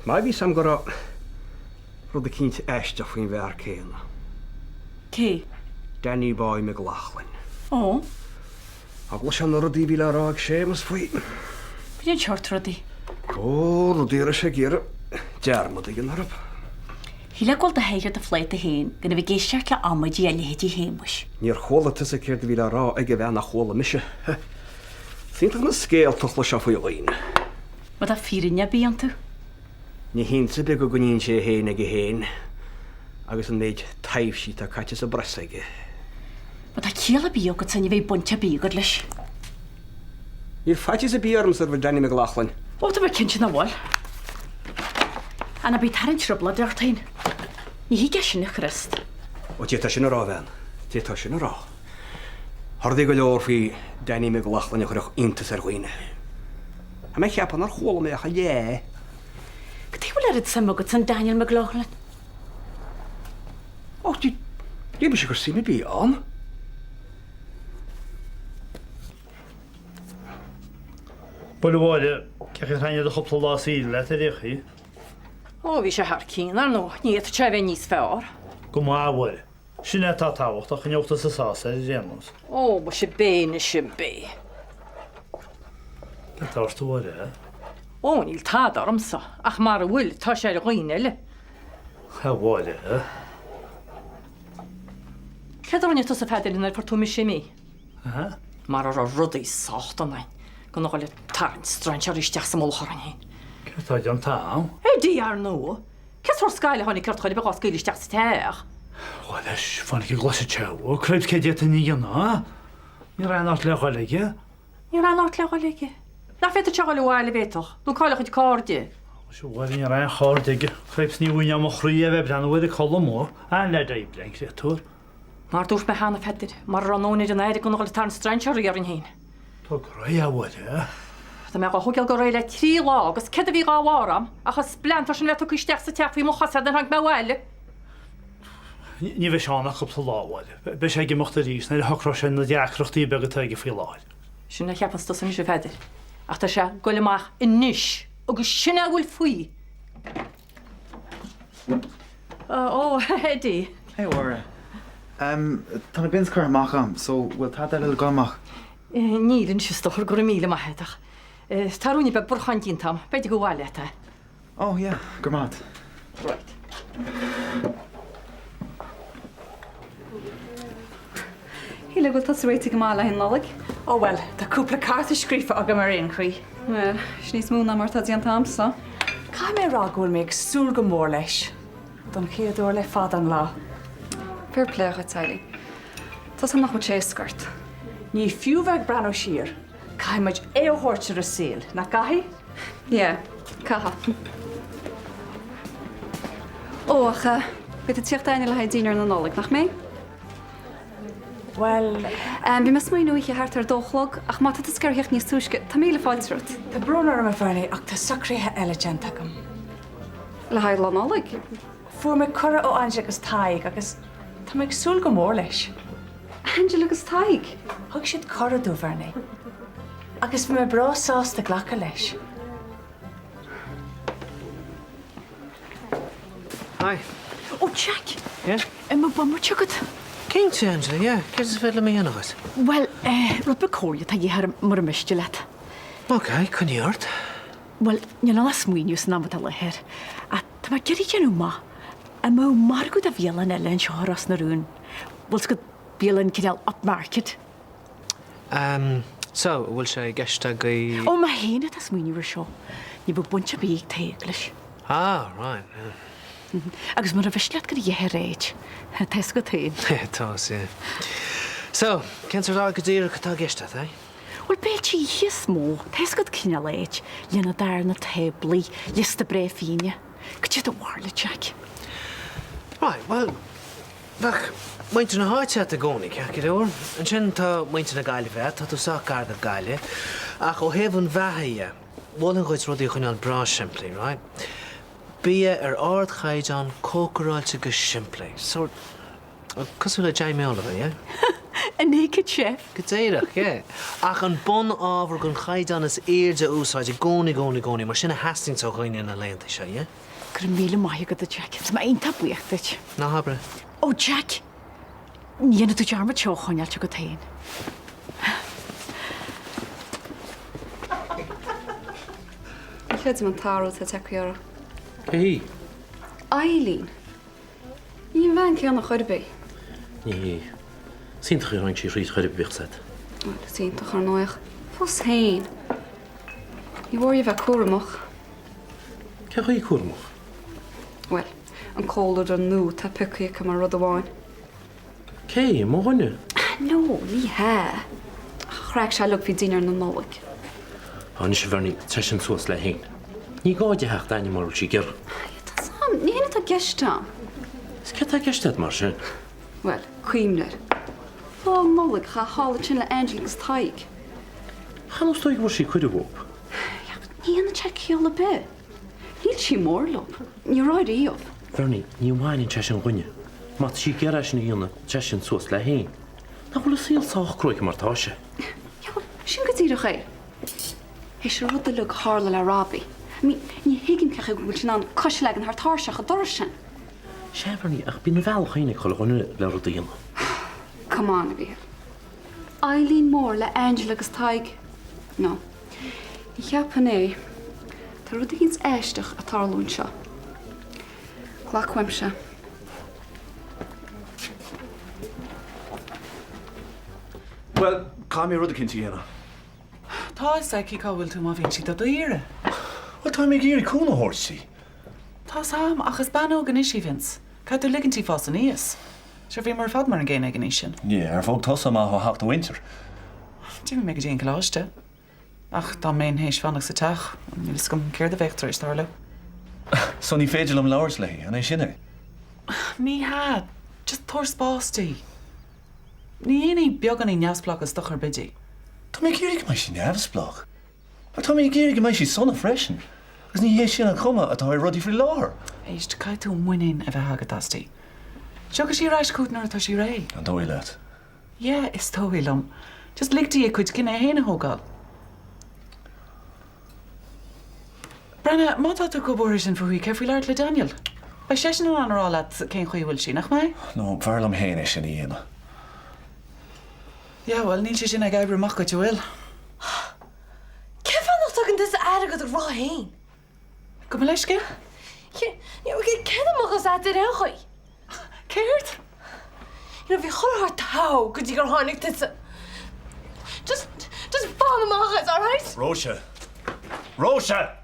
Má bhí 'fhios a'm go raibh rud eicínt aisteach faoin bhfear céanna. Cé? Danny Boy McLaughlin. Ó? Chuala sé na rudaí a bhí le rá ag Séamus faoi. Cén seort rudaí? Ó, rudaí a raibh sé ag iarraidh dearmad a dhéanamh orthu. Shílfeá go bhfuil do sháith ar do phláta féin gan a bheith ag éisteacht le amaidí a leithéidí Shéamuis. Níor chuala tusa céard a bhí le rá ag a bhean ach chuala mise. Is iontach na scéalta a chloisfeá faoi dhaoine. Má tá fírinne ar bith iontu. Ní hiontas ar bith go gcoinníonn sé é féin aige féin agus an méid taibhsí atá caite sa bpress aige. Má tá ciall ar bith agatsa ní bheidh baint ar bith agat leis. Níl faitíos ar bith ormsa roimh Danny McLaughlin. Ó tá mé cinnte nach bhfuil. Ach ná bí ag tarraingt trioblóide ort féin. Ní thig é sin a Chríost. Ó d'fhéadfá sin a rá, a bhean. D'fhéadfá sin a rá. Tá rudaí go leor faoi Danny McLaughlin a chuirfeadh iontas ar dhaoine. Tá mé ag ceapadh nár chuala mé ach a leath. Cad chuige a bhfuil oiread suime agat in Daniel McLaughlin? Ó, níl mise ag cur suim ar bith ann. Bhuel a Mháire, cén chaoi ar thaitnigh do chúpla lá saoire leat ar aon chaoi? Ó, bhí sé thar cionn, ar ndóigh, ní fhéadfadh sé a bheith níos fearr. Go maith a Mháire. Sin é atá tábhachtach, go mbeadh tusa sásta ar aon nós. Ó, muise b'é anois an b'é. Cad tá ort a Mháire? Ó, níl tada ormsa, ach mara bhfuil, tá sé ar dhaoine eile. A Mháire. Céard a rinne tusa a Pheadair nuair a fuair tú mise imithe? Aha. Mara raibh rudaí sách dona againn, gan a dhul ag tarraingt strainséirí isteach sa mullach orainn féin. Céard tá déanta a'm? Eddie, ar ndóigh. Cén sórt scaill a tháinig ort chor ar bith dhá scaoileadh isteach sa teach? Bhuel leis, fanaig go gcloisfeadh sé uaidh, cripes céard d'fhéadfainn a dhéanamh, ha? Ní raibh aon áit le dhul aige. Ní raibh aon áit le dhul aige. Nach bhféadfadh sé dhul abhaile, an bhféadfadh? Nó cá'il a chuid cairde? Muise a Mháire, ní raibh aon chairde aige. Cripes ní bhfuinneodh mo chroí é a bheith ag breathnú air ag codladh amuigh. An-leaid oibre, an créatúr. Mar dúirt mé cheana, a Pheadair, mara raibh a ndóthain ar an Aire gan a dhul ag tarraingt strainséirí orainn féin. Tá go réidh, a Mháire. Tá mé dhá thógáil go réidh le trí lá agus céard a bhí dhá bharr a'm ach an spleantar sin a bheith tugtha isteach sa teach faoi mo chosa nuair a tháinig mé abhaile. Ní bheidh sé ann ach cúpla lá, a Mháire. Beidh sé ag imeacht arís nuair a shocróidh sé na deacrachtaí beaga atá aige faoi láthair. Sin a cheapanns tusa anois, a Pheadair. Ach tá sé ag goil amach anois agus sin é a bhfuil faoi. Ó, a Eddie. Hey, a Mháire. Tá na bins curtha amach a'm, so bhfuil tada eile le goil amach? Níl anois a stór, go raibh míle maith agat ach tá ruainne beag brocháin déanta a'm, b'fhéidir gur mhaith leat é. Oh yeah, go raibh maith agat. Right. Shílfeá go bhfuil tusa réitithe go maith le haghaidh an Nollaig. Ó bhuel, tá cúpla cárta scríofa agam ar aon chaoi. Bhuel, sin níos mó ná mar atá déanta a'msa. Caithfidh mé a rá go bhfuil mé ag súil go mór leis. Don chéad uair le fada an lá. Fair play dhuit, Eileen. Tá 's a'm nach bhfuil sé éasca ort. Ní fiú bheith ag breathnú siar. Caithfidh muid é a thabhairt ar an saol, nach gcaithfidh? Yeah, caithfidh. Ó, ach eh, beidh tú ag tíocht a'inne le haghaidh dinnéar na Nollag, nach mbeidh? Bhuel. Bhí mé ag smaoineamh oíche thart ar a dó a chlog, ach má tá tusa ag iarraidh theacht níos túisce, tá míle fáilte romhat. Tá brón orm, a Bhernie, ach tá socruithe eile déanta agam. Le haghaidh Lá Nollag? Fuair mé cuireadh ó Angela agus Tadhg agus tá mé ag súil go mór leis. Angela agus Tadhg? Thug siad cuireadh domh, Bhernie, agus bhí mé breá sásta glacadh leis. Hi. Ó, Jack! Yeah? An mbeadh bomaite agat? Cinnte, Angela, yeah. Céard is féidir liom a dhéanamh dhuit? Bhuel, eh, rud beag comhairle atá de dhíth orm, mura miste leat. Ok, coinnigh ort. Bhuel, níl ann ach smaoineamh san am atá i láthair, ach tá mé ag iarraidh déanamh amach an mbeadh margadh do bhialann eile anseo i Ros na Rún. Bhfuil 's agat bialann cineál upmarket. Ehm, so, an bhfuil sé i gceist agaibh. Ó, mé féin atá ag smaoineamh ar seo. Ní bheadh baint ar bith ag Tadhg leis. Ah, right, yeah. Agus mura mhiste leat gan a dhath a ráit, tá 'fhios agat féin. Tá 'fhios, yeah. So, cén sórt áit go díreach atá i gceist agat, eh? Bhuel, béiltí oíche is mó, tá 'fhios agat cineál áit, lena dar na táblaí, liosta breá fíona. Cad é do bharúil, Jack? Right, bhuel, bheadh muintir na háite agat i gcónaí, ceart go leor. Ansin tá muintir na Gaillimhe agat, tá tú sách gar do Ghaillimh. Ach ó thaobh an bheatha dhe, mholfainn dhuit rudaí a choinneáil breá simplí, right? Bia ar ardchaighdeán, cócaráilte go simplí. Sórt cosúil le Jamie Oliver, yeah? A Naked Chef. Go díreach, yeah. Ach an bun-ábhar den chaighdeán is airde a úsáid i gcónaí, i gcónaí, i gcónaí, mar sin a theastaíonns ó dhaoine na laethanta seo, yeah? Go raibh míle maith agat, a Jack. Tá mé iontach buíoch duit. Ná habair é. Ó, Jack! Ní dhéanfaidh tú dearmad seo a choinneáilt agat féin. Ní chreidim an t-athrú atá tagtha uirthi. Cé hí? Eileen. Ní an bhean céanna chor ar bith. Ní hí. Is iontach ar tháinig sí thríd chor ar bith, said. Bhuel, is iontach ar ndóigh. Fós féin, ní mór di a bheith cúramach. Cén chaoi cúramach? Bhuel, an comhluadar nua atá pioctha aici mar rud amháin. Cé? Mo dhuine? No, ní hea. Ach chraic sé uilig faoi dinnéar na Nollag. Á, anois a Bhernie, téigh sin suas léi féin. Ní gá di theacht a'inne mura bhfuil sí ag iarraidh. Tá 's a'm, ní hin atá i gceist a'm. Is céard atá i gceist a'd mar sin? Bhuel, cuimhnigh air. Lá Nollag a chaith thall ansin le Angela agus Tadhg. Chan is dóigh go bhfuair sí cuireadh uathu. Yeah, but ní dhéanann sé ciall ar bith. Níl sí mór leo. Ní raibh riamh. Bernie, ní bhaineann sé sin dhuine. Má tá sí ag iarraidh é sin a dhéanamh, téigh sin suas léi féin. Nach bhfuil a saol sách cruaidh mar tá sé? Yeah, well, sin go díreach é. Théis an rud uilig a tharla le Robbie, I mean, ní thuigim cén chaoi go bhfuil sí in ann cos a leagan thar tairseach an dorais sin. Sea, Bernie, ach bíonn a bhealach féin ag chuile dhuine le rud a dhéanamh. Come on, a Mhíchíl. Eileen Mór le Angela agus Tadhg? No. Ní cheapfainn é. Tá rud eicínt aisteach ag tarlú anseo. Glac uaimse. Bhuel, caithfidh mé rud eicínt a dhéanamh. Tá a fhios aici cá bhfuil tú má bhíonn sí do d'iarraidh. Bhuel, tá mé ag iarraidh cúnamh a thabhairt di. Tá's a'm, ach is bean óg anois í, Vince. Caithfidh tú ligint di fás aníos. Sure, bhíomar ar fad mar an gcéanna ag an aois sin. Yeah, ar bhog tusa amach ó theach do mhuintir? D'imigh mé go dtí an coláiste. Ach dá mbeinn théis fanacht sa teach, níl fhios agam céard a bheadh tar éis tarlú. So ní féidir liom labhairt léi, an é sin é? Ní hea, just tabhair spás di. Ní dhéanfaidh beagáinín neamhspleáchais dochar ar bith di. Tá mé ag iarraidh go mbeidh sí neamhspleách. Ach tá mé ag iarraidh go mbeidh sí sona freisin. Agus ní hé sin an chuma atá ar rudaí faoi láthair. Éist, caithfidh tú muinín a bheith agat aisti. Tiocfaidh sí ar ais chugat nuair atá sí réidh. An dóigh leat? Yeah, is dóigh liom. Just lig di a cuid cinneadh féin a thógáil. Breathnaigh, má tá tú chomh buartha sin fúithi, céard faoi labhairt le Daniel? Beidh seisean in ann a rá leat cén chaoi a bhfuil sí, nach mbeidh? No, b'fhearr liom féin é sin a dhéanamh. Yeah, bhuel, níl sé sin ag oibriú amach duit, an bhfuil? Cén fáth nach dtugann tusa aire do do roth féin? Gabh mo leithscéal? Céard a mbeadh agat ar aon chaoi? Céard? You know, bhí chuile shórt togha go dtí gur tháinig tusa. Just, just fan amach as, alright? Róise! Róise!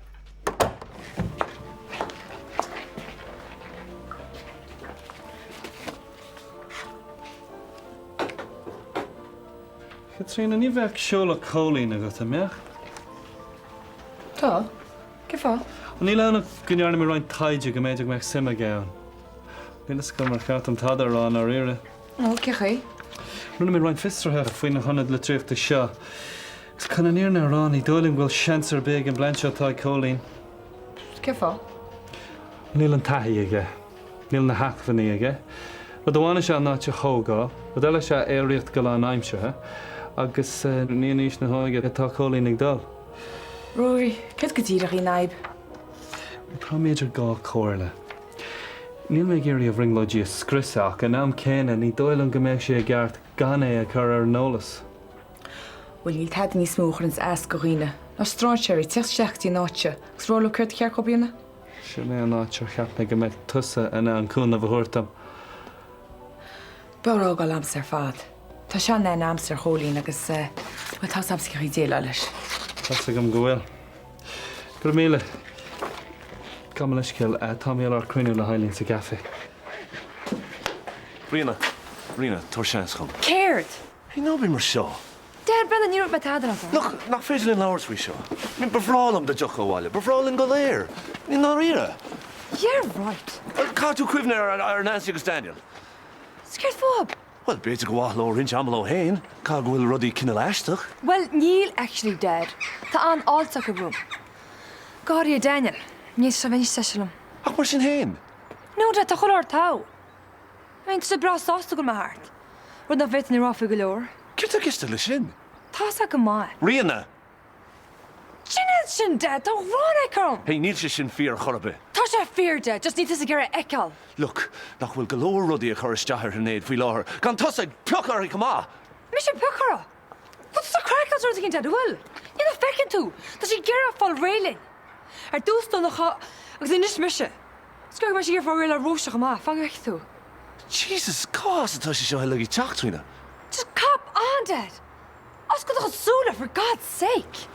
Caitríona, ní bheadh seoladh Chóilín agat, an mbeadh? Tá. Cén fáth? Níl ann ach go ndearna mé roinnt taighde go mb'fhéidir go mbeadh suim aige ann. Níl fhios agam ar cheart dom tada a rá i ndáiríre. Ó, cén chaoi? Rinne mé roinnt fiosruithe faoin ionad litríochta seo agus chun an fhírinne a rá ní dóigh liom go bhfuil seans ar bith ag an bplean seo atá ag Cóilín. Cén fáth? Níl an taithí aige. Níl na hacmhainní aige. Rud amháin is ea an áit a thógáil, rud eile is ea é a rith go lánaimseartha agus ní in aois na hóige atá Cóilín ag dul. Ruairí, céard go díreach í an fhadhb? Tá mé idir dhá chomhairle. Níl mé ag iarraidh a bhrionglóidí a scriosadh ach ag an am céanna ní dóigh liom go mbeadh sé i gceart gan é a chur ar an eolas. Bhuel, níl tada níos mó a chuireanns as do dhaoine ná strainséirí ag teacht isteach go dtí an áit seo agus rá leo céard ba cheart dhóibh a dhéanamh. Sin é an áit ar cheap mé go mbeadh tusa in ann cúnamh a thabhairt dom. B'fhearr a fhágáil a'msa ar fad. Tá sean-aithne a'msa ar Chóilín agus, bhuel, tá's a'msa cén chaoi déileáil leis. Tá's agam go bhfuil. Go raibh míle. Gabh mo leithscéal, tá mé i lár cruinniú le hEileen sa gcaife. Ríona, Ríona, tabhair seans dhom. Céard? Hey, ná bí mar seo. Dad, Brendan, ní raibh mé tada ná. Look, nach féidir linn labhairt faoi seo? I mean, ba bhreá liom dá dtiocfá abhaile, ba bhreá linn go léir. I ndáiríre. Yeah, right. Bhuel, caithfidh tú cuimhneamh ar Nancy agus Daniel. Is céard fúthu? Bhuel, b'fhéidir gur mhaith leo roinnt ama leo féin, caithfidh go bhfuil rudaí cineál aisteach. Bhuel, níl, actually, Dad. Tá an-fháilte acu romham. Go háirithe Daniel. Ní fhéadfadh sé bheith níos deise liom. Ach mar sin féin. No, Dad, tá chuile shórt togha. I mean, tá sé breá sásta go bhfuil mé thart. Rud nach bhféadfainn a rá faoi go leor. Céard tá i gceist agat leis sin? Tá 'fhios agat go maith. Ríona! Sin iad sin, Dad! Tá an ghráin aici orm! Hey, níl sé sin fíor chor ar bith. Tá sé fíor, Dad, just níl tusa ag iarraidh a fheiceáil. Look, nach bhfuil go leor rudaí ag cur isteach ar Shinéad faoi láthair, gan tusa ag piocadh uirthi chomh maith! Mise ag piocadh uirthi? Bhfuil tusa craiceáilte nó rud éigin, Dad, an bhfuil? Ní nach bhfeiceann tú! Tá sí ag iarraidh fáil réidh linn! Ar dtús Donncha, agus anois mise. Is go mbeidh sí ag iarraidh fáil réidh le Róise chomh maith, fan go bhfeicfidh tú. Jesus, cá as atá sé seo uilig ag teacht, Ríona? Just cop on, Dad! Oscail do chuid súile, for God's sake!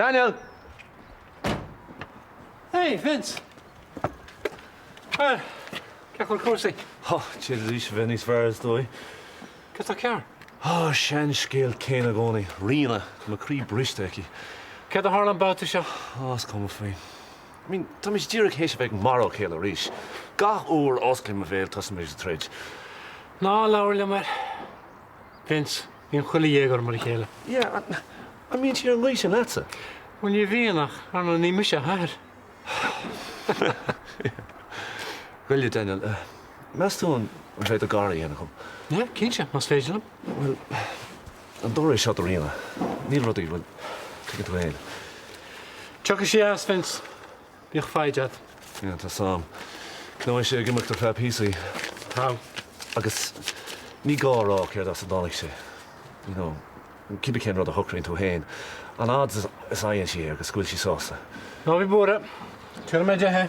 Daniel! Hey, Vince! Bhuel, cén chaoi a bhfuil cúrsaí? Ó, d'fhéadfaidís a bheith níos fearr, is dóigh. Cad tá cearr? Á, seanscéal céanna i gcónaí. Ríona, tá mo chroí briste aici. Céard a tharla an babhta seo? Á, is cuma faoi. I mean, táimid díreach théis a bheith ag marú a chéile arís. Gach uair a osclaím mo bhéal, tosaímid ag troid. Ná labhair liom air. Vince, bíonn chuile dhéagóir mar a chéile. Yeah, an mbíonn sí ar an gcaoi sin leatsa? Bhuel, ní bhíonn, ach ar ndóigh ní mise a hathair. Goile, Daniel, meas tú an féidir gar a dhéanamh dhom? Yeah, cinnte, más féidir liom. Bhuel, an dóigh é seo do Ríona. Níl rudaí, bhuel, tuigeann tú féin. Tiocfaidh sí as, Vince. Bíodh foighid agat. Yeah, tá 's a'm. Coinneoidh sé ag imeacht ar feadh píosaí. Tá. Agus ní gá a rá céard as a dtáinig sé. You know, cibé cén rud a shocraíonn tú féin, an fhad is a fhaigheann sí é agus go bhfuil sí sásta. Ná bí buartha. Tabharfaidh mé di é.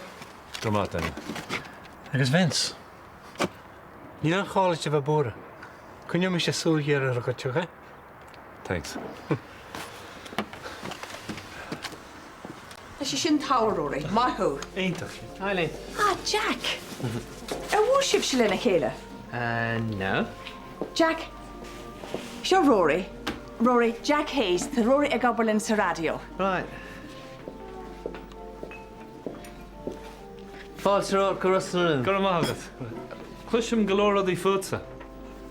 Go raibh maith, Daniel. Agus Vince, níl aon chall duit a bheith buartha. Coinneoidh mise súil ghéar uirthi dhuit, ok? Thanks. Tá sé sin togha, Rory. Maith thú. Iontach. Eileen. Ah, Jack! Ar bhuail sibhse lena chéile? Uh, no. Jack, seo Rory. Rory, Jack Hayes. Tá Rory ag obair linn sa raidió. Right. Fáilte romhat go Ros na Rún. Go raibh maith agat. Cloisim go leor rudaí fútsa.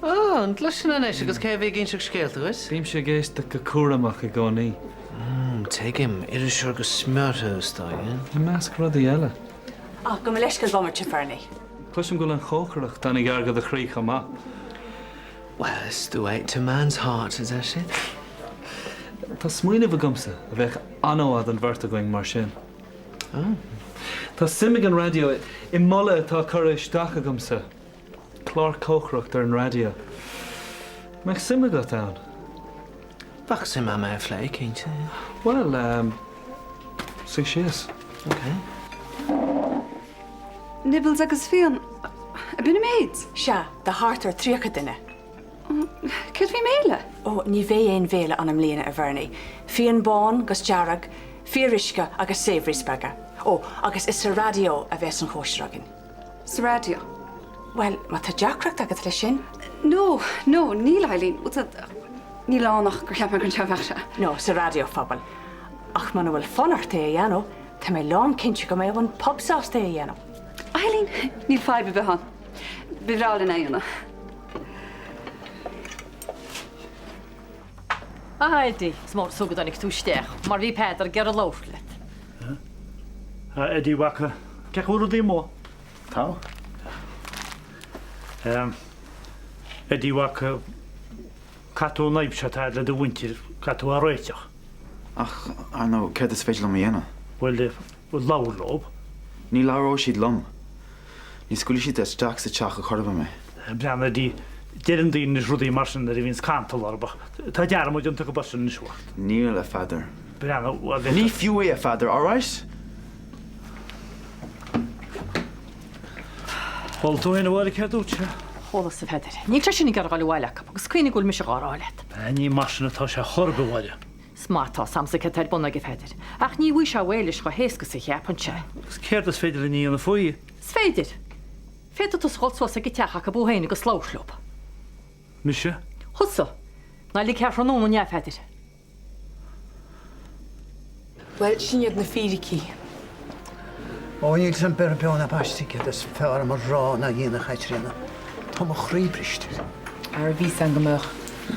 Ó, an gcloiseann anois agus cé a bhí ag inseacht scéalta dhuit? Bímse ag éisteacht go cúramach i gcónaí. Mm, tuigim. Iriseoir go smior thú, is dóigh, eh? I measc rudaí eile. Á, gabh mo leithscéal bomaite, Fernie. Cloisim go bhfuil an chócaireacht an-ghar do do chroí chomh maith. Well, it's the way to man's heart, a deir siad. Tá smaoineamh agamsa a bheadh an-mhaith don bheirt againn mar sin. Ó. Tá suim ag an raidió i moladh atá curtha isteach agamsa, clár cócaireachta ar an raidió. Mbeadh suim agat ann? Bheadh suim agam é a phlé, cinnte. Bhuel, suigh síos. Ok. Nibbles agus fíon, ab in an méid? Sea, do thart ar 30 duine. Céard faoin mbéile? Ó, ní bheidh aon bhéile ann i mbliana, a Bhernie. Fíon bán 'gus dearg, fíoruisce agus savouries beaga. Ó, agus is sa raidió a bheas an chóisir againn. Sa raidió? Bhuel, má tá deacracht agat leis sin. No, no, níl, Eileen. Níl ann ach gur cheap mé gur anseo a bheadh sé. No, sa raidió phobal. Ach muna bhfuil fonn ort é a dhéanamh, tá mé lán cinnte go mbeadh an pub sásta é a dhéanamh. Eileen, níl fadhb ar bith ann. Ba bhreá linn é a dhéanamh. A Eddie, is mór is fiú go dtáinig tú isteach, mar bhí Peadar ag iarraidh labhairt leat. A Eddie mhac, cén chaoi a bhfuil rudaí amuigh? Tá. Eddie mhac, caithfidh tú an fhadhb seo atá agat le do mhuintir, caithfidh tú a réiteach. Ach, ar ndóigh, céard is féidir liom a dhéanamh? Bhuel, labhair leo. Ní labhróidh siad liom. Ní scaoilfidh siad isteach sa teach ar chor ar bith mé. Breathnaigh, Eddie, deireann daoine anois rudaí mar sin nuair a bhíonns cantal orthu ach tá dearmad déanta acu as sin anois uacht. Níl, a Pheadair. Breathnaigh, bhuel, Ní fiú é, a Pheadair, alright? Chuala tú féin a Mháire céard dúirt sé? Chualas, a Pheadair. Níl sé sin ag iarraidh dul abhaile acu agus cuimhnigh go bhfuil mise dhá rá leat. Ní mar sin atá sé chor ar bith, a Mháire. Is maith atá 's a'msa céard tá ar bun aige, a Pheadair, ach ní bhfaighidh sé réidh leis chomh héasca is a cheapann sé. Agus céard is féidir linn a dhéanamh faoi? Is féidir. Féadfaidh tusa dhul suas ag an teach acu thú féin agus labhairt leo. Mise? Thusa. Ná lig thar tráthnóna inné, a Pheadair. Bhuel, sin iad na fíricí. Ó, níl 's a'm beir beo ná baiste céard is fearr dom a rá ná a dhéanamh, a Chaitríona. Tá mo chroí briste. Ara bhí 's a'm go mbeadh.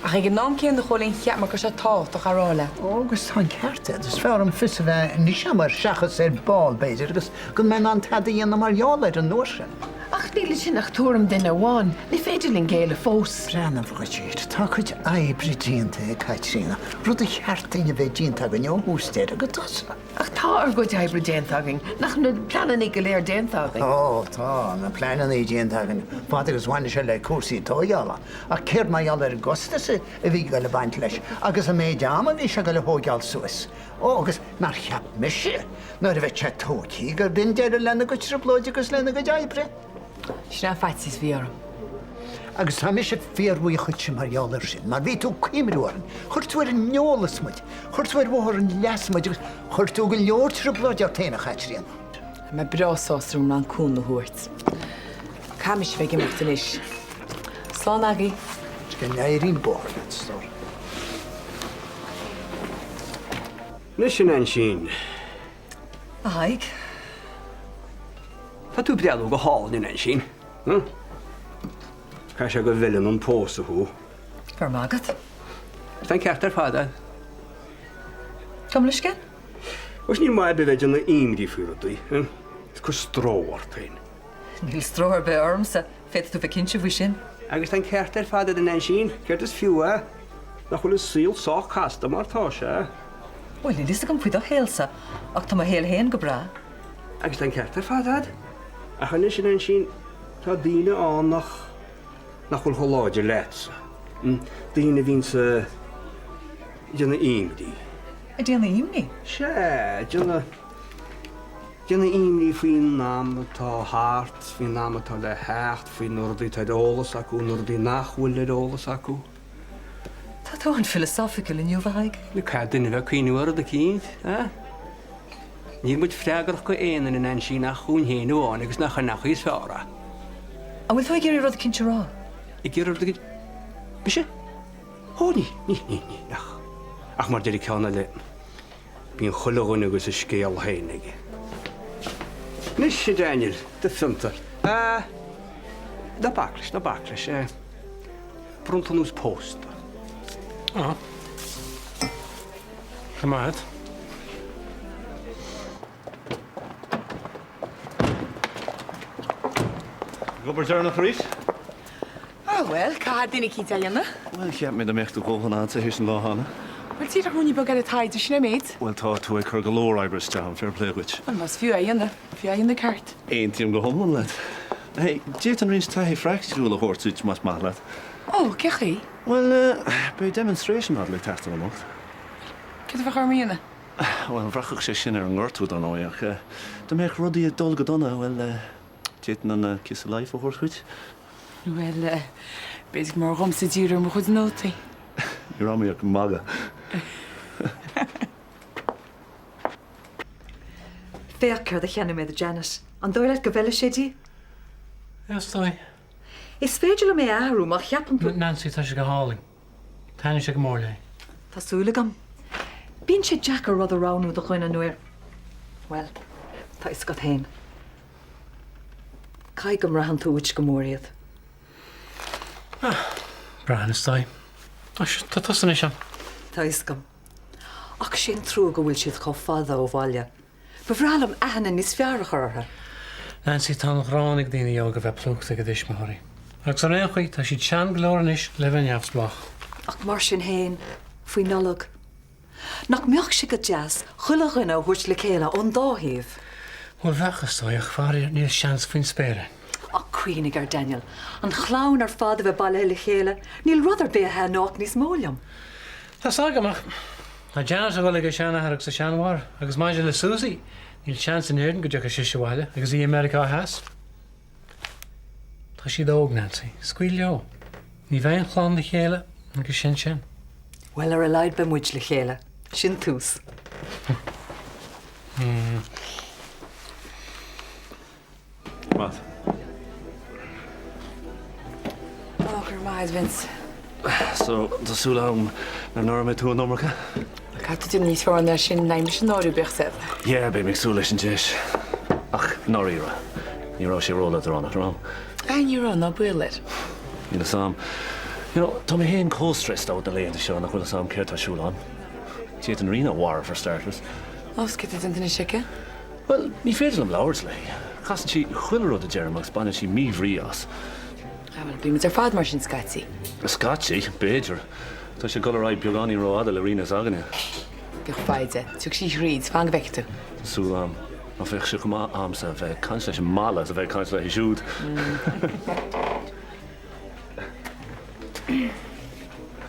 Ach ag an am céanna, a Chóilín, cheap mé go raibh sé tábhachtach a rá leat. Ó, agus tá an ceart agat. Is fearr dom fios a bheith anois a'm air seachas ar ball, b'fhéidir, agus go mbeinn in ann tada a dhéanamh mar gheall air an uair sin. Ach níl ansin ach tuairim duine amháin. Ní féidir linn géilleadh fós. Breathnaigh, a Bhridget, tá cuid oibre déanta ag Caitríona, rud a cheart duinn a bheith déanta againn ó thús deireadh go tosach. Ach tá ár gcuid oibre déanta againn. Nach na pleananna go léir déanta againn? Ó, tá na pleananna déanta againn, fad agus bhaineann sé le cúrsaí tóigeála. Ach céard mar gheall ar an gcostas a bhí ag dul ag baint leis agus an méid ama a bhí sé ag dul a thóigeáil suas? Ó, agus nár cheap mise nuair a bheadh sé tóigthí gurb in deireadh lena gcuid trioblóide agus lena gcuid oibre. Sin é an faitíos a bhí orm. Agus tá mise fíorbhuíoch dhuitse mar gheall air sin, mar bhí tú ag cuimriú orainn, chuir tú ar an eolas muid, chuir tú ar bhóthar an leasa muid agus chuir tú go leor trioblóide ort féin, a Chaitríona. Tá mé breá sásta raibh mé in ann cúnamh a thabhairt. Caithfidh mise bheith ag imeacht anois. Slán agaibh. Go n-éirí an bóthar leat, a stór. Anois a Neainsín. A Thaidhg. Tá tú ag breathnú go hálainn, a Neainsín. Caithfidh sé go bhfeileann an pósadh thú. Go raibh maith agat. Tá an ceart ar fad agat. Gabh mo leithscéal. Agus ní maith ar bith bheith ag déanamh imní faoi rudaí. Is cur stró ort féin. Níl stró ar bith ormsa, féadfaidh tú bheith cinnte faoi sin. Agus tá an ceart ar fad agat, a Neainsín. Céard is fiú é? Nach bhfuil an saol sách casta mar tá sé? Bhuel, níl fhios agam faoi do shaolsa, ach tá mo shaol féin go breá. Agus tá an ceart ar fad agat. Ach anois, a Neainsín, tá daoine ann nach, nach bhfuil chomh láidir leatsa. Daoine a bhíonns ag déanamh imní. Ag déanamh imní? Sea, ag déanamh, déanamh imní faoin am atá thart, faoin am atá le theacht, faoi na rudaí atá ar eolas acu, na rudaí nach bhfuil ar eolas acu. Tá tú an-philosophical inniu, a Thaidhg. Caithfidh duine bheith ag cuimhneamh ar rud eicínt, eh? Níl muid freagrach go aon duine, a Neainsín, ach dhúinn féin amháin agus nach in an chaoi is fearr é. An bhfuil tú ag iarraidh rud eicínt a rá? Ag iarraidh rud eicínt? Mise? Ó, ní, ní, ní, ní, ach, ach mar deir an ceann eile, bíonn chuile dhuine agus a scéal féin aige. Anois, a Daniel, do phionta. Ah, ná bac leis, ná bac leis, eh. Bronntanas pósta. Á. Go raibh maith agat. Ag obair deireanach arís? Á bhuel, caithfidh duine eicínt é a dhéanamh. Bhuel, cheap mé dá mbeadh do dhóthain a'dsa théis an lá cheana. Bhuel, díreach ruainnín beag eile taighde, sin é an méid. Bhuel, tá tú ag cur go leor oibre isteach ann, fair play dhuit. Bhuel, más fiú é a dhéanamh, fiú é a dhéanamh ceart. Aontaím go hiomlán leat. Hey, d'fhéadfainn roinnt taithí phraiticiúil a thabhairt duit más maith leat. Ó, cén chaoi? Bhuel, beidh demonstration model ag teastáil anocht. Céard a bheadh orm a dhéanamh? Bhuel, bhraithfeadh sé sin ar an ngortú, dar ndóigh, ach dá mbeadh rudaí ag dul go dona, bhuel, d'fhéadfainn an kiss of life a thabhairt dhuit. Bhuel, b'fhéidir go mb'fhearr dhomsa díriú ar mo chuid nótaí. Ní raibh mé ach ag magadh. Féach céard a cheannaigh mé do Janet. An dóigh leat go bhfeilfidh sé di? Is dóigh. Is féidir liom é a athrú má cheapann tú. Nancy, tá sé go hálainn. Taitneoidh sé go mór léi. Tá súil agam. Bíonn sé deacair rud a roghnú do dhuine nuair, bhuel, tá a fhios agat féin. Caithfidh go mbraitheann tú uait go mór iad. Ah, braitheann is dóigh. Ach tá tusa anois ann. Tá a fhios agam. Ach sé an trua go bhfuil siad chomh fada ó bhaile. Ba bhreá liom aithne níos fearr a chur orthu. Nancy, tá an ghráin ag daoine óga bheith plúchta ag a dtuismitheoirí. Agus ar aon chaoi, tá siad sean go leor anois le bheith neamhspleách. Ach mar sin féin, faoi Nollaig. Nach mbeadh sé go deas chuile dhuine a thabhairt le chéile ón dá thaobh? Bhuel, bheadh, is dóigh, ach faraor níl seans faoin spéir ann. Ach cuimhnigh ar Daniel, an chlann ar fad a bheith bailithe le chéile, níl rud ar bith a thaitneodh níos mó liom. Tá's agam, ach tá Janet ag dul ag a seanathair agus a seanmháthair, agus maidir le Susie, níl seans in Éirinn go dtiocfaidh sise abhaile agus í i Meiriceá Theas. Tá siad óg, Nancy. Scaoil leo. Ní bheidh an chlann le chéile agus sin sin. Bhuel, ar a laghad beidh muid le chéile. Sin tús. Maith. Ó, go raibh maith agat, Vince. So, tá súil agam nach náireoidh mé tú an iomarca? Caithfidh tú déanamh níos fearr ná sin, in aghaidh mise a náiriú, bíodh said. Yeah, beidh mé ag súil leis an deis. Ach, i ndáiríre, ní raibh sé róleadránach, an raibh? Ah, ní raibh, ná baol air. Níl fhios a'm. You know, tá mé féin chomh stressed out na laethanta seo nach bhfuil fhios a'm céard tá ar siúl a'm. D'fhéadfainn Ríona a mharú for starters. Ó, 's céard tá déanta anois aici? Bhuel, ní féidir liom labhairt léi. Casann sí chuile rud a deirim agus baineann sí míbhrí as. Ah, bhuel, bímid ar fad mar sin scaití. Scaití, b'fhéidir. Tá sé ag dul ar aghaidh beagáinín rófhada le Ríona s'againne. Bíodh foighde. Tiocfaidh sí thríd. Fan go bhfeicfidh tú. Tá súil a'm. Ach bheadh sé chomh maith a'msa a bheith ag caint leis an mballa is a bheith ag caint léi siúd.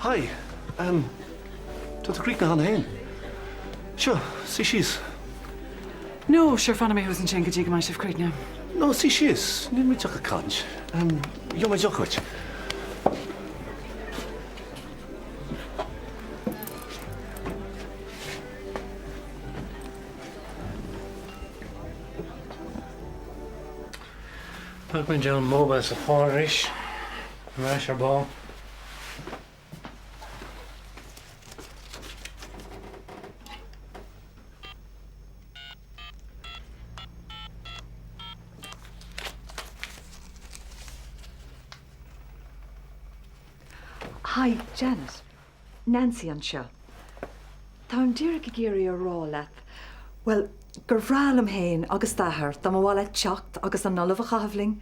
Hi. Um, tá tú críochnaithe cheana féin. Seo, suigh síos. No, sure, fanfaidh mé thuas ansin go dtí go mbeidh sibh críochnaithe. No, suigh síos. Níl muid ach ag caint. Um, gheobhaidh mé deoch dhuit. Fágfaidh mé an mobile sa charr arís. Ar ais ar ball. Hi, Janet. Nancy anseo. Táim díreach ag iarraidh a rá leat, bhuel, gur bhreá liom féin agus d'athair dá mba mhaith leat teacht agus an Nollaig a chaitheamh linn.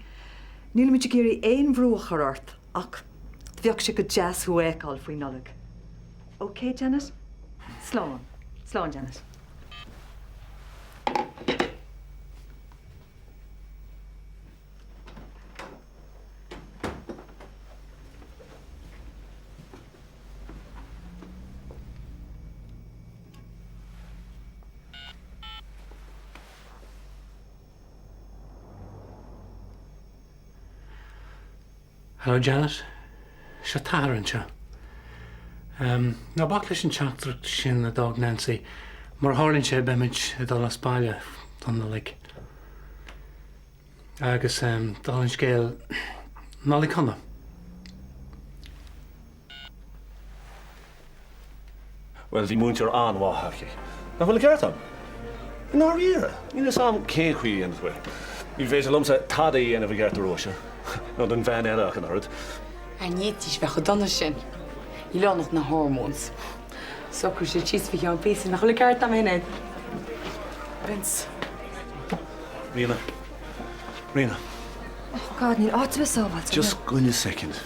Nílimid ag iarraidh aon bhrú a chur ort ach bheadh sé go deas thú a fheiceáil faoi Nollaig. Ok, Janet? Slán. Slán, Janet. Hello Janet, seo t'athair anseo. Ná bac leis an teachtaireacht sin a d'fhág Nancy, mar a tharlaíonn sé beimid ag dul as baile don Nollaig. Agus dála an scéil, Nollaig Shona. Bhuel, bhí múinteoir an-mhaith aici. Nach bhfuil an ceart agam? I ndáiríre, níl fhios a'm cén chaoi a dhéanann tú é. Ní féidir liomsa tada a dhéanamh i gceart do Róise, nó don bhean eile ach an oiread. Ah, ní fhéadfaidís bheith chomh dona sin. Níl ann ach na hormones. Socróidh siad síos faoi cheann píosa, nach bhfuil an ceart agam, a Shinéad? Vince. Ríona. Ríona. Oh God, níl áit ar bith sábháilte. Just coinnigh soicind.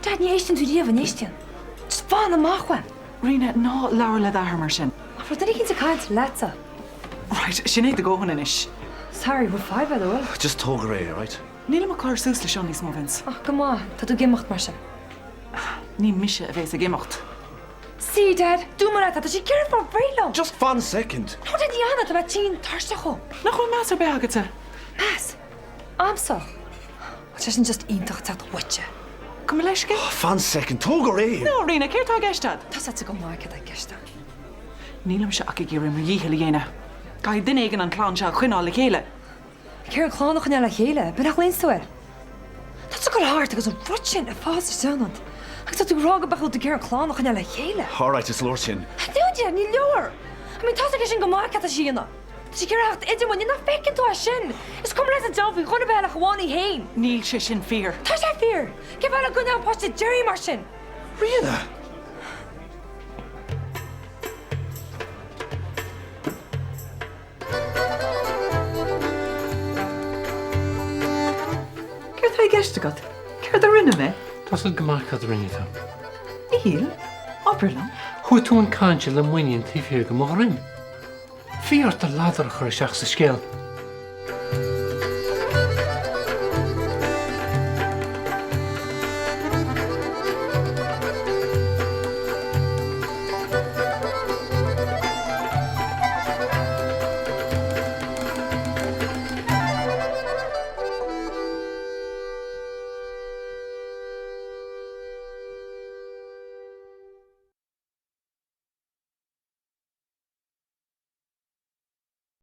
Dad, ní éisteann tú riamh, an éisteann? Just fan amach uaim. Ríona, ná labhair le d'athair mar sin. Ach raibh duine éicint ag caint leatsa. Right, sin é do dhóthain anois. Sorry, bhfuil fadhb eile, bhfuil? Just tóg ar é, alright? Nílim ag cur suas le seo níos mó, Vince. Ach go maith, tá tú ag imeacht mar sin. Ní mise a bhéas ag imeacht. See, Dad, dúirt mé leat, tá sí ag iarraidh fáil réidh liom. Just fan second. No, Dad, ní fhanfaidh, tá mé tinn tuirseach. Nach bhfuil meas ar bith agatsa? Meas? A'msa? Bhfuil sé sin just iontach ag teacht uaitse. Gabh mo leithscéal. Oh, fan second, tóg ar é! No, Ríona, céard tá i gceist a'd? Tá 's a'dsa go maith céard tá i gceist a'm. Nílimse ach ag iarraidh mo dhícheall a dhéanamh. Caithfidh duine éigin an chlann seo a choinneáil le chéile. Céard an chlann a choinneáil le chéile? B'in nach léann tú air. Tá tú ag dul thart agus an rud sin ag fás isteach ionat. Agus tá tú ag rá go bhfuil tú ag iarraidh an chlann a choinneáil le chéile. Alright, is leor sin. No, dear, ní leor. I mean, tá 's aige sin go maith cad tá sí a dhéanamh. Tá sí ag iarraidh theacht idir muid, nach bhfeiceann tú é sin? Is cuma leis an diabhal faoi dhuine ar bith eile ach amháin í féin. Níl sé sin fíor. Tá sé fíor. Cén fáth nach gcoinneodh an páiste Jerry mar sin? Ríona! Céard tá i gceist agat? Céard a rinne mé? Tá 's agat go maith cad a rinne tú. Níl. Abair liom. Chuaigh tú chun cainte le muinín taobh thiar de mo dhroim. Bhí ort do ladar a chur isteach sa scéal.